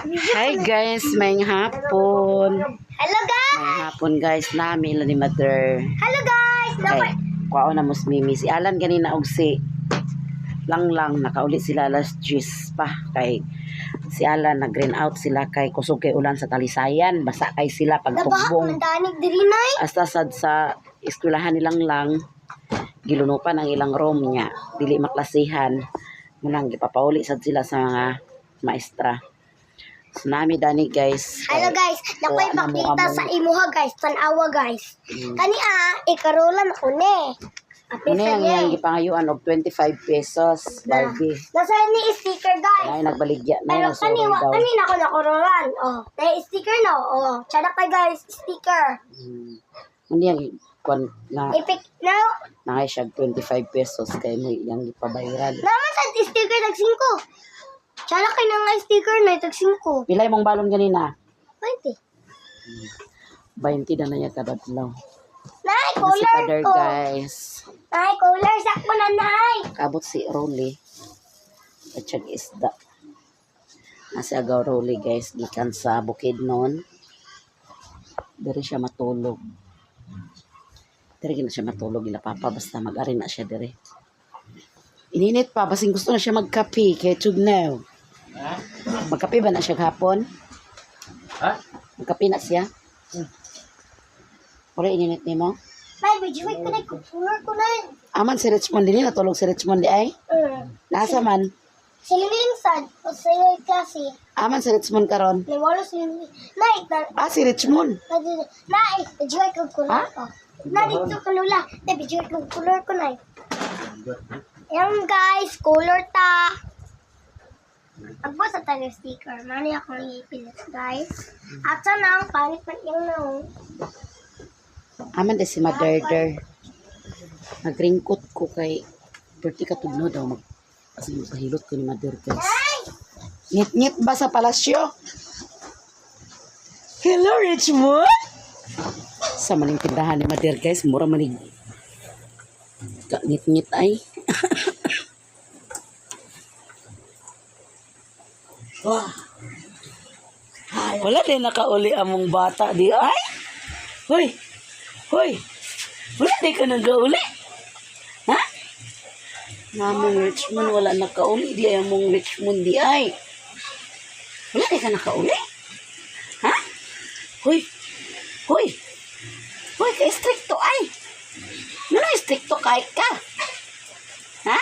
Hi guys, may hapon. Hello guys! May hapon guys, nami ila ni Mother. Hello guys! Kay kuao na mos mimi si Alan ganina og si Langlang nakauli sila alas 10 pa kay si Alan nag green out sila kay kusog kay ulan sa Talisayan, basa kay sila Nabahak pagtugbong. man danig diri nay. Hasta sad sa eskwelahan nilang lang gilunupan ang ilang room niya, dili maklasihan, munang gipapauli sad sila sa mga maestra. So nami dani guys Hello kay guys, nakoy kuha na mo pakita among sa imuha guys, tan-awa guys. Kani ah, ikarolan ako ni. Apil Ano sa yung niya. iyang gipangayuan og 25 pesos, Barbie. Nasa ni sticker guys. Nay nagbaligya, nay Pero kani nagsuroy wa daw. kani na ako nakurolan. Oh, na sticker no. Oh, tsada kay guys, sticker. Ano yung kwan na Ipik now, nangay siya 25 pesos kay mo iyang gipabayran. naman sa sticker tag 5. Tsada kay na nga sticker na tag 5. Pila imong balon ganina? 20. 20 na na niya kada adlaw. Nay, Ano si color Father ko. guys. Nay, color sakmo na nay. Kabot si Rolly. At siyang isda. Nasa agaw Rolly guys, gikan sa Bukidnon. Diri siya matulog. Diri gina siya matulog ila papa basta mag-ari na siya diri. Ininit pa basing gusto na siya magkape kay tugnaw. Magkape ba na siya hapon? Ha? Magkape na siya? Wala ininit nimo? Nay, video ko na color ko na. Aman si Richmond din natulog si Richmond di ay. Nasa man? Silingling sad o silingling klase. Aman si Richmond karon. Nawala silingling. Nay, na, Ah, si Richmond. na, nay, video ko color Ha? ko. Na dito ka lula. Na video ko color ko nay. Yan guys, color ta. Agbo sa tayo sticker. Mani akong ipilit guys. At sana ang pangit man yung no. Aman din si Maderder. Nagringkot ko kay Bertie katugno daw mag kasi magpahilot ko ni Mother guys. Ngit-ngit ba sa palasyo? Hello, Richmond! Sa maning tindahan ni Mother guys, mura manig ngit-ngit ay. Wah. Wala din nakauli among bata di ay. Hoy. Hoy. Wala di ka nagauli. Ha? Namong Richmond wala nakauli di ay among Richmond di ay. Wala di ka nakauli. Ha? Hoy. Hoy. Hoy, kay stricto ay. Ano stricto kay ka? Ha?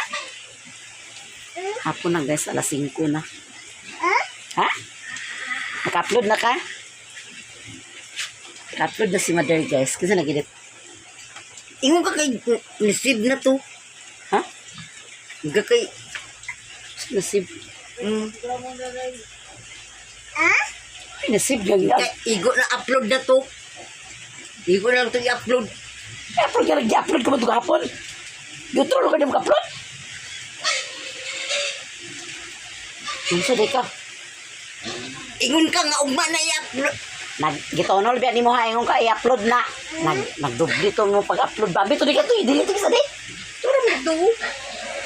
Hapon na guys, alas 5 na. Ha? Ha? Naka-upload na ka? Naka-upload na si Mother guys. Kasi nag-edit. Ingon ka kay nasib na to. Ha? Nga kay Nasib. Ha? Ay, nasib lang yan. kay igo na upload na to. Igo na lang to i-upload. I-upload ka nag-upload ka ba ito kahapon? Yutro ka na mag-upload? Unsa di ka? Ingon ka nga ugma na i-upload. Nag gitonol biya nimo ha ingon ka i-upload na. Nag nagdubli to mo pag-upload babi to di ka to i-delete ka sa di. Turo mo to.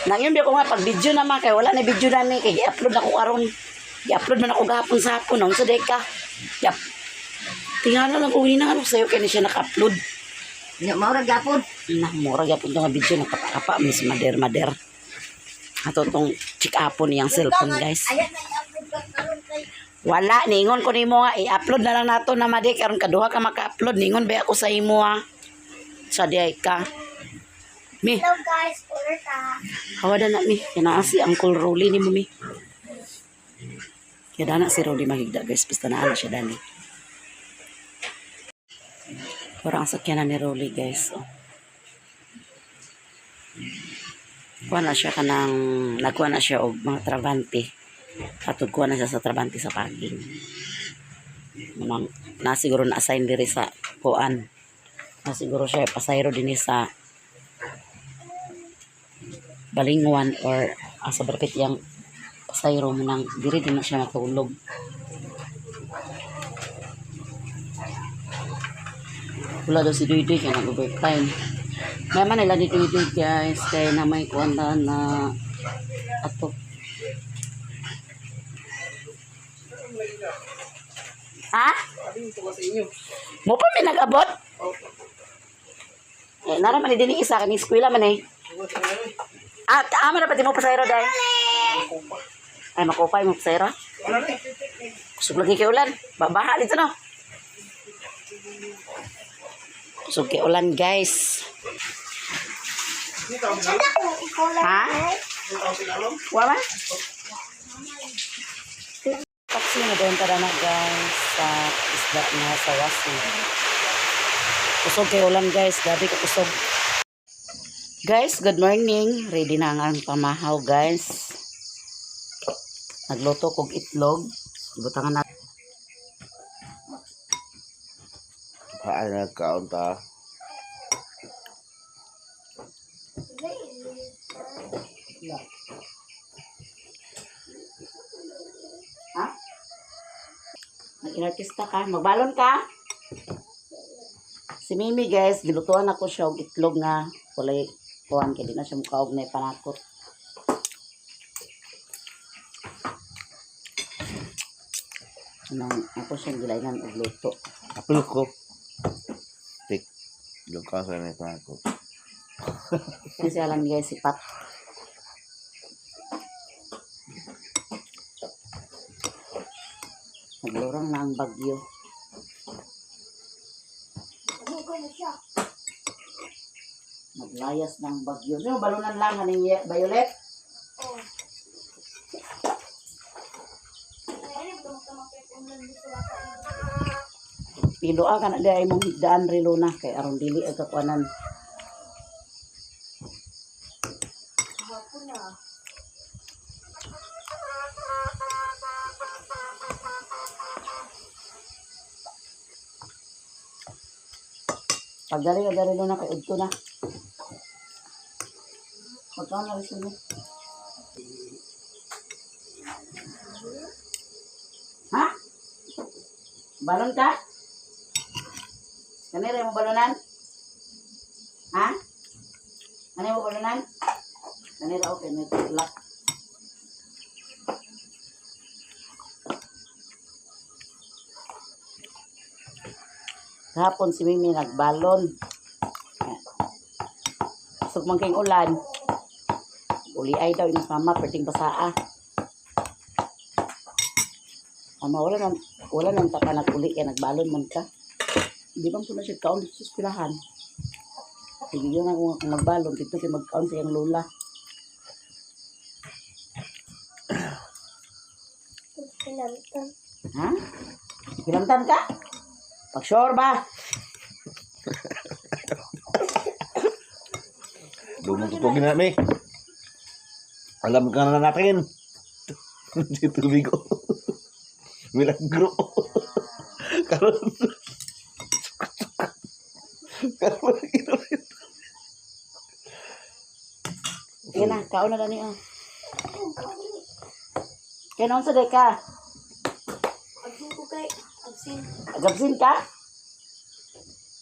Nang yun biya ko nga pag video naman kay wala na video na ni kay i-upload na ko karon. I-upload man ako gahapon sa hapon unsa di ka? Yap. Tingala lang ko na ano sayo kay ni siya naka-upload. Nya mao ra gapon. Na mura gyapon to nga video nakapakapa miss mader mader. Ato tong check upon niyang cellphone guys. Ayan na i-upload ka karon kay. Wala ningon ko nimo nga i-upload na lang nato na madi karon kaduha ka maka-upload ningon ba ako sa imo ha. Sa di ay ka. Mi, Hello guys, color ta. hawada na mi. Kanaa si Uncle Rolly nimo mi. Kaya dana si Rolly mahigda guys basta naa na siya dani. Parang ang sakyanan ni Rolly guys. Oh. Kuha na siya kanang nagkuha na siya og mga trabante. Atod kuha na siya sa trabante sa parking. Manang na siguro na assign diri sa kuan. Na siguro siya pasayro dinhi sa Balingwan or asa barapit yang pasayro mo nang diri din na siya matulog. Wala daw si Duy Duy kaya nag-overtime. May man nila ni Duy Duy guys kaya na may kuan na na ato. Ha? Mo pa may nag-abot? Eh, nara man ni dinhi isa kaning eskwela man eh. Ah, kaama na pati mo pasayro dai. Ay, makupay mo pasayro. Kusog lagi kay ulan. Babaha dito no. Kusog kay ulan, guys. Ano ko i-color? Ha? Wa man? Taxi na doon tara na, guys, sa isda na sa Wasi. Kusog kay ulan, guys, grabe ka kusog. Guys, good morning. Ready na ang pamahaw, guys. Nagluto kog itlog. Butangan na. Paano nagkaon ta? Ha? Nag-inartista ka? Magbalon ka? Si Mimi, guys, gilutuan ako siya og itlog nga walay kuan kay di na siya mukaog na panakot. Nang ako siyang gilainan og luto. Apil ko. Tik. Yung ka sa nito ako. Kasi alam niya si Pat. Naglurang na ang bagyo. Ano na siya? Naglayas na ang bagyo. Sino balunan lang aning violet? Oh. Ay, ano ba Pilo ah kana di ay mong higdaan relo na kay aron dili ang kakuanan. Hapon na. Pagdali ka dali na kay udto na. Pagkaon na rin sila. Ha? Balon ka? Kanira mo balonan? Ha? Ano mo balonan? Kanira okay, may lock. Kahapon si Mimi nagbalon. Kusog man kayong ulan. Uli ay daw inyong mama, perting basaa. Mama, wala nang taka naguli kaya nagbalon man ka. Hindi bang po na siya kaon dito sa eskwelahan. Sige yun ang kung magbalon dito kay magkaon sa iyang lola. Pinantan. Ha? Hilamtan ka? Pag sure ba? Doon tutugin na mi. Alam ka na natin. Hindi tubig ko. Milagro. Karon. Karon. Sige na, kaon na gani ah. Kaya noon sa day ka? Absin ko kay. Absin. Agabsin ka?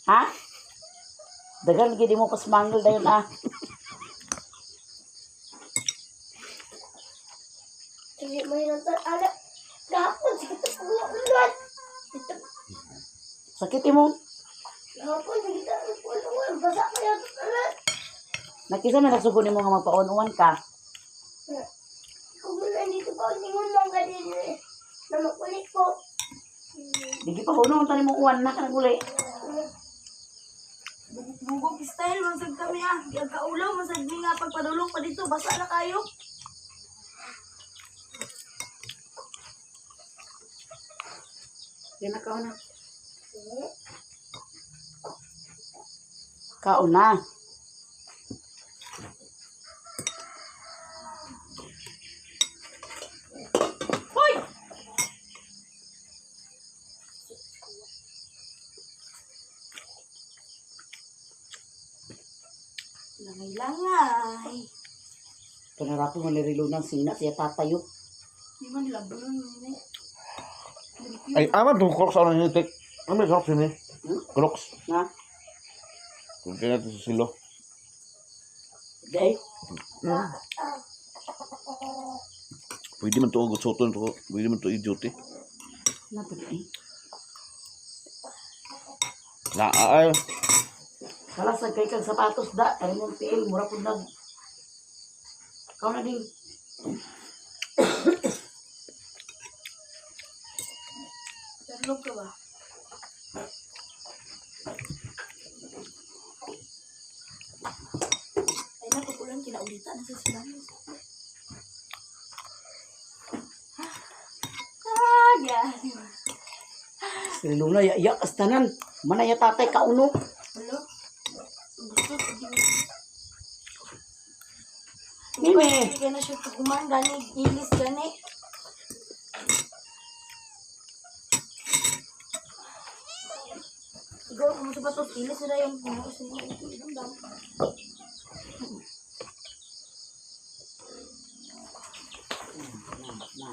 Ha? Dagan gidi mo pasmanggol dayon ah. Hindi mo hinantan. Ala. Gahapon, sige ta ulan. Ito. Sakit mo. Gahapon, sige ta ulan. Basa kaya ito ulan. Nakisa man nagsugo nimo nga magpaon-uwan ka. Kung wala dito pa, lingon lang ka din eh. Na makulit ko. Digi pa huno unta nimo uwan na ka naguli. Bugok style, masag kami ah. Di ang kaulaw, masag mi nga pagpadulong pa dito. Basa na kayo. Kaya na kaon na. Kaon na. Hoy! Langay-langay. Panarapo mo nirilo ng sina siya tatayo. Di man nila bulon yun eh. Ay, aman itong crocs ano yun, Tek. Ano may crocs yun eh? Crocs. Na? Kung kaya natin sa silo. Gay. Pwede man ito ang suoton to. Pwede man ito i-duty. Na to eh. Na ay. Kalasag kay kag sapatos da kay mong tiil mura pud nag. Kau na din. Tulog ka ba? Ay na, pag ulan, kinaulitan na sa sila. Ah, yeah. Si Luna ya ya kastanan. Manaya tatay kauno. Hello? Gusto ko din. Nime. Hindi na siya tuguman, gani, ilis, gani. Siguro kung sa batos, ilis na yung kung sa mga ito, ilang dam. Na.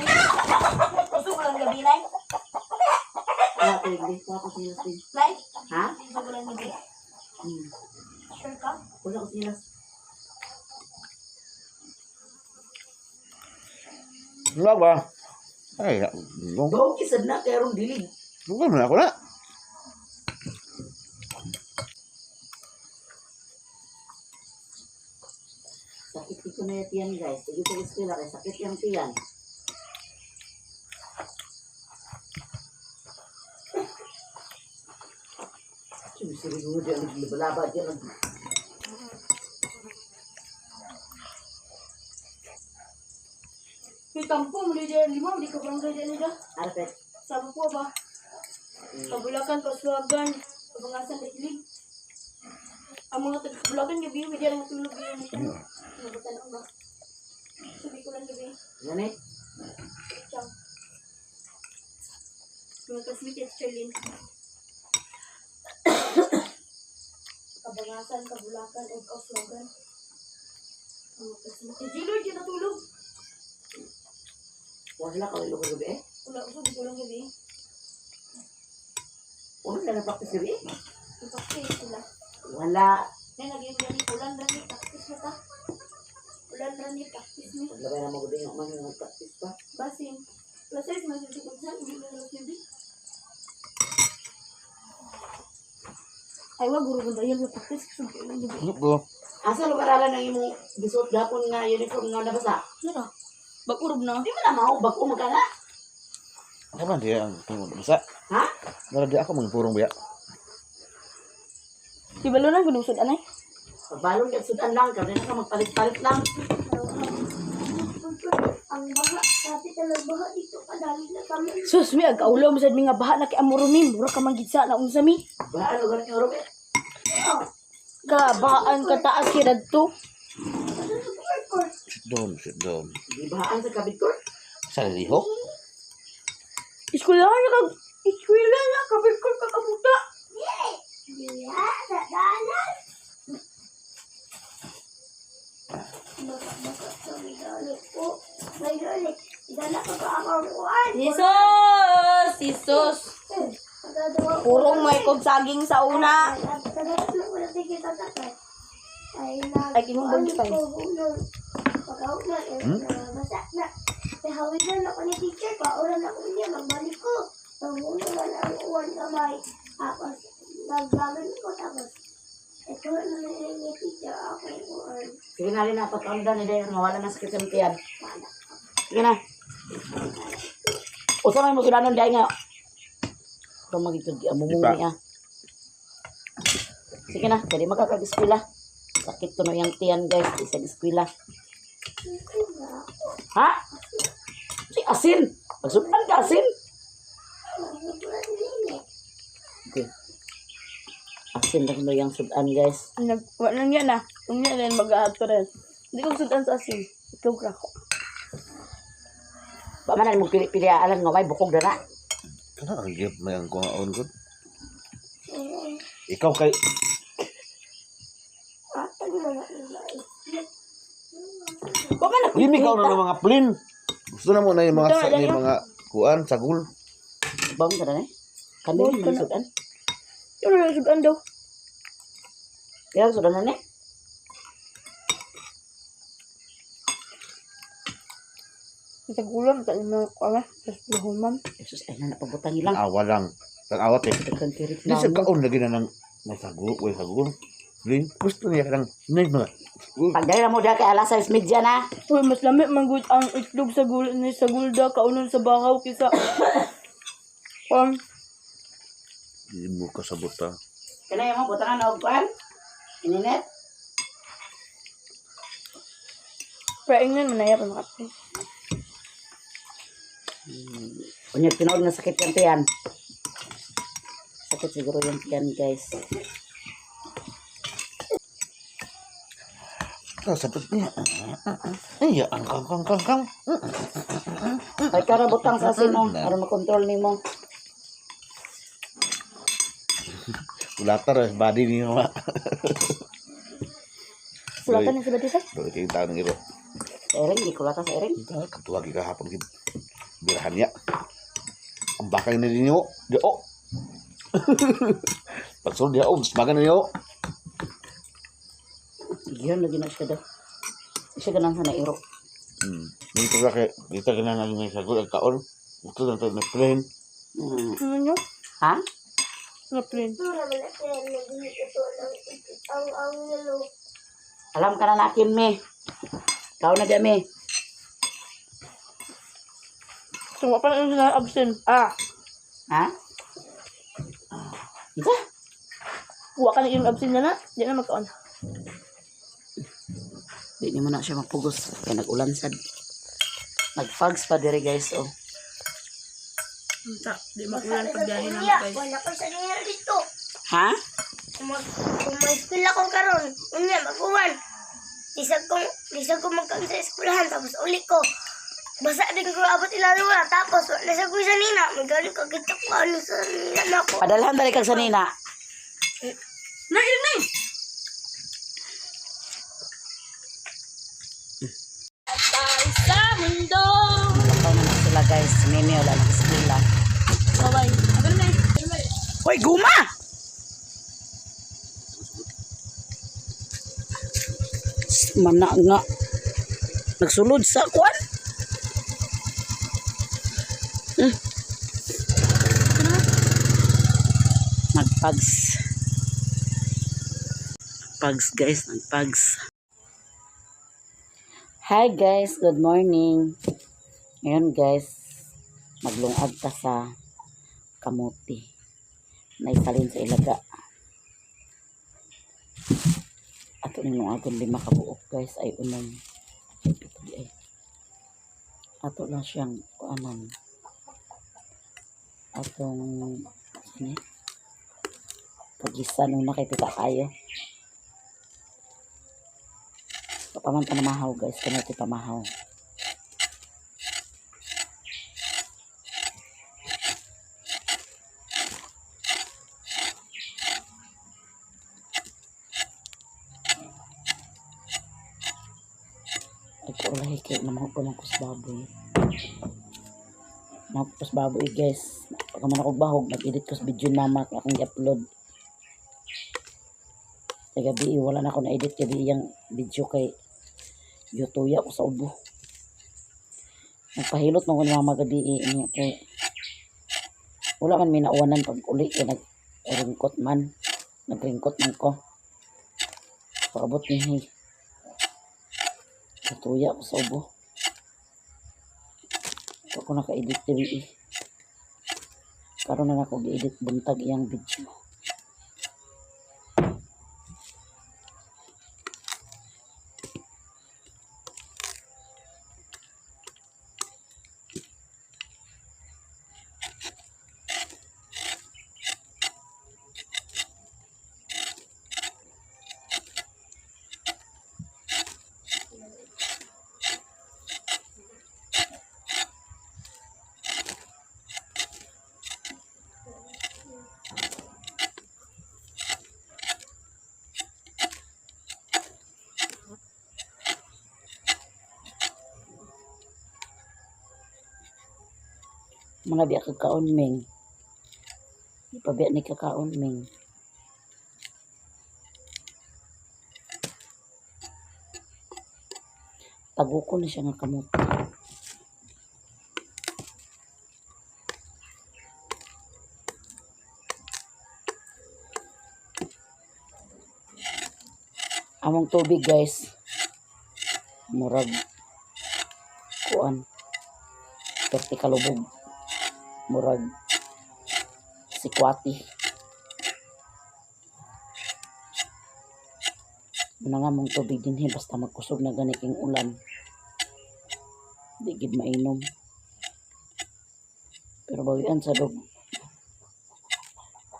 Gusto ko lang gabi, Nay. Ah, hindi ko ako sinas din. Nay, Ha? gusto ko lang gabi. Hmm. Sure ka? Wala ko sinas. Wala ba? Ay, no. Go kisad na kay rong dilig. Bukan na ako na. Sakit ito na yung tiyan guys. Sige sa eskwela kay sakit yung tiyan. Sumisiri mo diyan naglibalaba diyan nag. May tampo, muli dyan lima, hindi ka barangay dyan nila. Arpet. Sabi ko ba? Kabulakan, Kaswagan, Kabangasan, Dahilig. Ang mga taga-Kabulakan, gabi, may dyan ang tulog yun. Nabatanong ba? Sabi ko lang gabi. Yan eh. Ciao. Mga kasmit at Charlene. Kabangasan, Kabulakan, o Kaswagan. Ang mga kasmit. Eh, Jilor, dyan natulog. Wala ka ulo gabi eh. Wala, sabi ko lang gabi. Wala na na-practice gabi eh. Ipakit sila. Wala. Nay, lagi yung gani, ulan ra ni, practice na ta. Ulan ra ni, practice ni. Paglabay na mo gabi nga man yung practice pa. Basin. Plus 6, mas yung sikot hindi na alas 9. Ay, wag, guro ko dahil na practice. Kasi kailan gabi. Ano ko? Asa lugar ala nang imong gisuot gapon nga uniform nga nabasa? Ano na? Bag-urob na. Di mo na mao bag-o magkana. Ano man di ang tungod basa. Ha? Mara di ako mga biya. Di ba na gunusod, anay? Pagbalon kag sudan lang kay na ka magpalit-palit lang. Ang baha, dati talaga baha dito, kadali na kami. Sus, mi, agkaulaw, masad mi nga baha na kay amuro mi. Mura ka man gid sa na unsa mi. Baan lugar ni Orobe. Ka, bahaan ka taas kay radto. Sit down, sit down. Di bahaan sa kabit ko. Sa lihok. Eskwelahan na kag... Eskwela na, kabit ko kakabuta. Diya, sa dalan. Baka-baka sa may dali ko. May dali. Dala ko pa ako ang kuwan. Jesus! Jesus! Eh, magagawa ko. Purong may kog saging sa una. Ay, nag- Ay, kinong bagyo tayo. Pagkaugnan, eh, nabasa na. Nahawilan ako ni teacher, paulan ako niya, magbalik ko. Nangulo na ang uwan kamay. Tapos, nagbagan ko, tapos, ito na ni teacher ako uwan. Sige na rin na pagkaon ni Dayon mawala na sakit sa tiyan. Sige na. Usa may mo sudanon dai nga. Ito magiging amumumi Ipa. ah. Sige na, kaya di makakag-eskwela. Sakit to no yung tiyan guys, di sa eskwela. Ha? Si asin. Pagsudan ka asin. Okay. Asin lang no yung sudan guys. Nag, wala niya na. Unya na mag-aato rin. Hindi ko sudan sa asin. Ikaw ka ako. Ba man mo pili-pili alam nga may bukog dara. Kana ang gip may ang kuhaon ko. Ikaw kay Atag na na nila. Wa man Limi ka na ng mga plin. Gusto na mo na yung mga Ito, sa, alam yung niyo. mga kuan, sagol. Bawang ka na eh. Kami Bawang ka man na. sudan. Yung wala sudan daw. Kaya sudan na ni. Sa gulam, sa mga kuwala. Sa humam. Jesus, ay na napabutang ilang. Awa lang. Tanawa te. Daghan kay Di sa reklamo. kaon lagi na ng may sagol, way sagol. Lin, gusto niya ka ng may mga sagol. Pagdali na mo dyan kay alas 6:30 na. Uy, mas lami man gud ang itlog sa gul ni sa gulda kaunon sa bakaw kaysa Di mo kasabot ha. Kanay mo butangan og kuan. Ininet. Paingnan man na pa makape. Unya tinuod nga sakit yung tiyan. Sakit siguro yung tiyan, guys. Kasabot niya. Ay, ang kang kang kang kang. Ay kara butang sa asin oh, para makontrol nimo. Ulatar eh, body niyo ma. Wala ka na sa batisa? Doon kayo tao ng iro. Sa Ering, di ko lata sa Ering. Katuwagi ka hapon kid. Birahan niya. Ang bakay na ninyo. Di oh. Pagsunod niya, oh, magan ninyo. Iyon lagi na siya daw. Siya ganang sa nairo. Dito ka kay dito ka na nang may sagol ang kaon. Gusto na tayo na plane. Ano nyo? Ha? Na plane. Mura man na sila nag-ito ang yellow. Alam ka na nakin, me. Ikaw na dyan, me. So, wa pa na sila absent. Ah, Ha? Ika? wa ka na yung absent na na. Di na magkaon. Di niyo mo na siya mapugos. Kaya nag-ulan sad. Nag-fogs pa dire, guys, oh. Unta, di Basta makulan na pag biyahe sa na unya, guys. wala ko sa inyo dito. Ha? Kung may-school ako karon, unya maguwan. Lisag ko magkaon sa eskwelahan tapos uli ko. Basa din ko abot ilalo wala tapos wala sa ko sa nina. Magaling ka kita ko ano sa nina na ako. Padalhan dali kag sanina. Na, ilan na eh! Sa mundo! Lakaw na na sila, guys. Si Mimi wala nang eskwela. Bye-bye. Ako na eh. Hoy, guma! Mana nga. Nagsulod sa kwan. Nagpags. Pags guys, nagpags. Hi guys, good morning. Ngayon guys, maglungag ta sa kamuti naisalin sa ilaga. Ato ning lungagon lima ka buok guys ay unom. Ay pito di ay. Ato lang siyang kuanan. Atong ano eh? Pagisan una kay pita kayo. Papaman pa namahaw guys, kano pamahaw. Ay ko ulahi kay namahog pa man ko sa baboy. Namahog ko sa baboy guys. Pagka man ako bahog, nag-edit ko sa video ni mama kung akong i-upload. Kay gabi, wala na ako na-edit gabi iyang video kay yutuya ko sa ubo. Nagpahilot man ko ni mama gabi niya kay wala man may nauwanan pag uli kay nagringkot man. Nagringkot man ko. Paabot ni hey. Natuya ko sa ubo. Ito ako naka-edit TV eh. Karon na ako gi-edit buntag iyang video. Mga biya kakaon, Ming. Di pa biya ni kakaon, Ming. Taguko na siya nga kamot. Among tubig, guys. Murag kuan. Perti kalubog. Murag sikwati. Muna nga mong tubig din basta magkusog na gani king ulan. Di gid mainom. Pero bawian sa dog.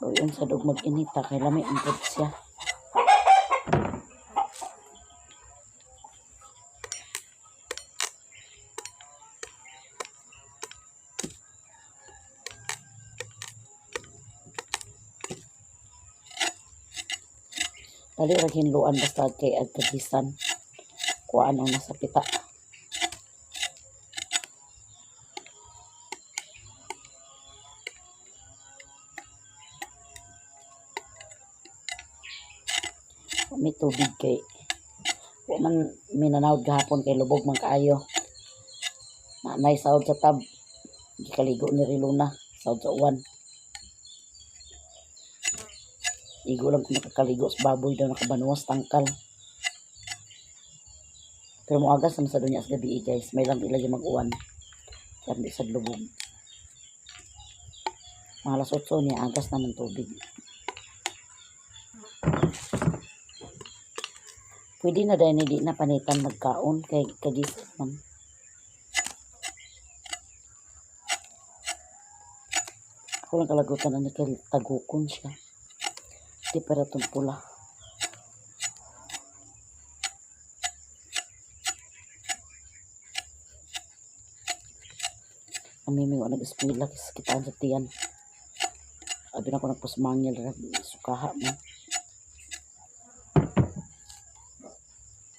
Bawian sa dog mag-inita kay lami ang pud siya. Dali ra hinluan basta kay agkagisan. Kuan ang nasa pita. May tubig kay wa man minanawd gahapon kay lubog man kaayo. Naanay sahod sa tab. Gikaligo ni Riluna sahod sa uwan. Igo lang kung nakakaligo sa baboy daw nakabanuwas tangkal. Pero moagas naman sa dunya sa gabi eh, guys. May lang ilagay mag-uwan. Kaya hindi sa lubog. Mga alas 8 niya, agas naman tubig. Pwede na dahil hindi na panitan magkaon kay kagising man. Ako lang kalagutan ani kay tagukon siya. Di para tong pula. Ang mimi ko nag-eskwela kasi kitaan sa tiyan. Abi na ko nagpasmangil ra sukaha mo.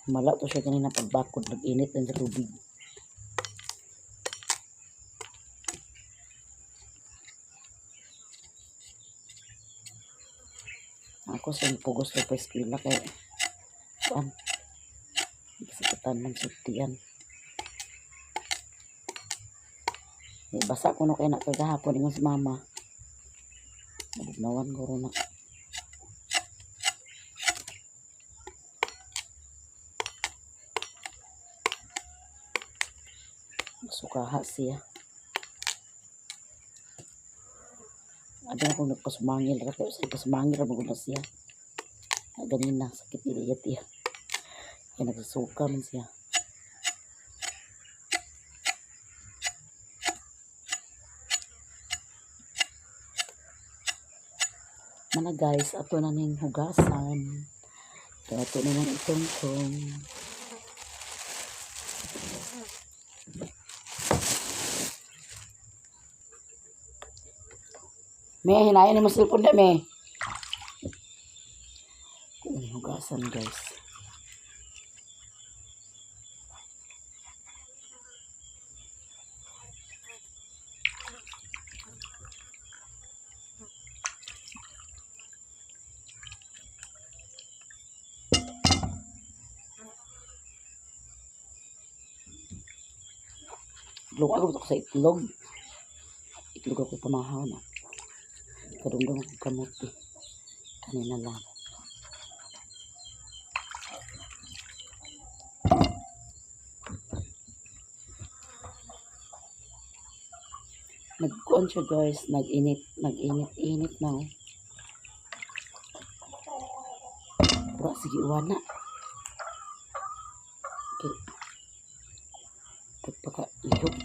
Mala to siya kanina pagbakod nag-init din sa tubig. Ako sa pugos ko pa eskwela kay kuan. Kasakitan man sa tiyan. Eh, basa ko no kay na kagahapon ingon si mama. Nabugnawan ko ron na. Sukaha siya. Abi na kung nagpasumangil ra kayo sa pasumangil ra magud na siya. Ah, ganina sakit nila iya. Kaya nagsusuka man siya. Mana guys, ato na ning hugasan. Ito ato na nang itungtong. May hinayin mo cellphone na may. Ito na hugasan guys. Itlog ako ko sa itlog. Itlog ako pamahaw na. Kadungdong ako kamote. Kanina lang. Nagkuan siya guys, nag-init, nag-init-init na oh. Pura, sige, iwan na. Okay. Pagpaka ihok.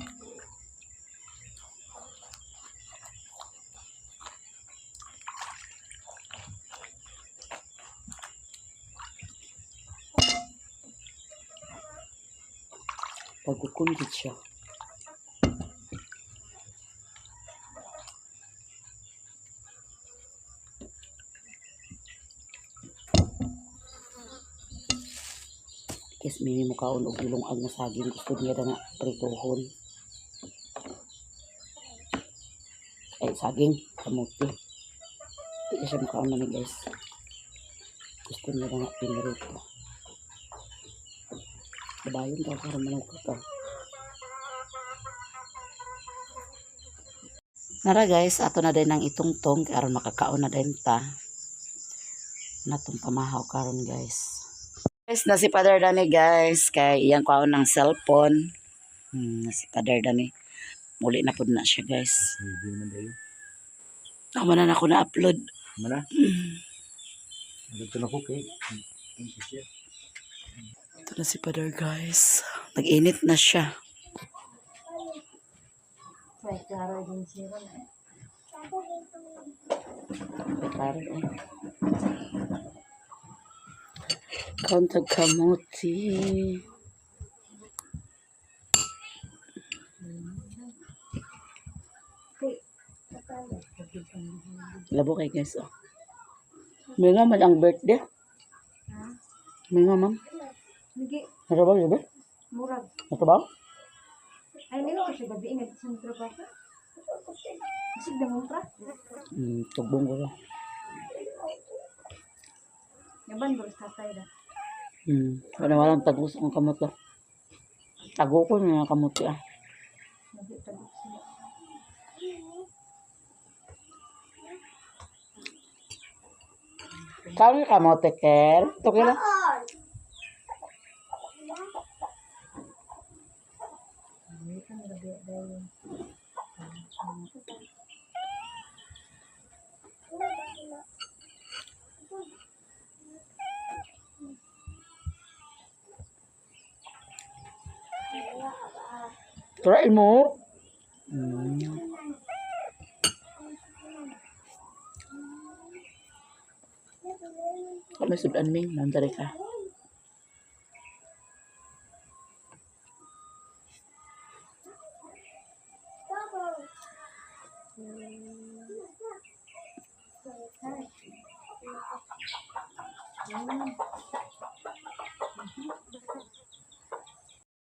Pagkukundit siya. Kes mimi mukaon og gilungag na saging gusto niya na nga prituhon. Saging, kamote. Hindi siya makaon namin, guys. Gusto niya lang pinirito. Kabayon daw karon manok ka. Nara guys, ato na din ang itungtong kay aron makakaon na din ta. Natong pamahaw karon, guys. Guys, na si Father Danny, guys, kay iyang kwaon ng cellphone. Na si Father Danny. Muli na pud na siya, guys. Hindi naman tayo. Tama na na ako na-upload. Mana? Dito na ko kay. Ito na si Father, guys. Nag-init na siya. May klaro din siya. May klaro eh. Kantag kamuti. Labo kay guys, oh. May nga man ang birthday. May nga, ma'am. Migi, Natrabaho, di ba? murag. Natrabaho? Ay, nilo ko siya gabi ingat sa trabaho. Isig na mong pra. Tugbong ko lang. Yaban, baru tatay ra. Wala walang tagos ang kamot lang. Tago ko na ang kamuti ah. Nagitagos sila. Kaon ka kamote, Kel? Tuki lang. Try mo. Kami sudan ming, nandari ka.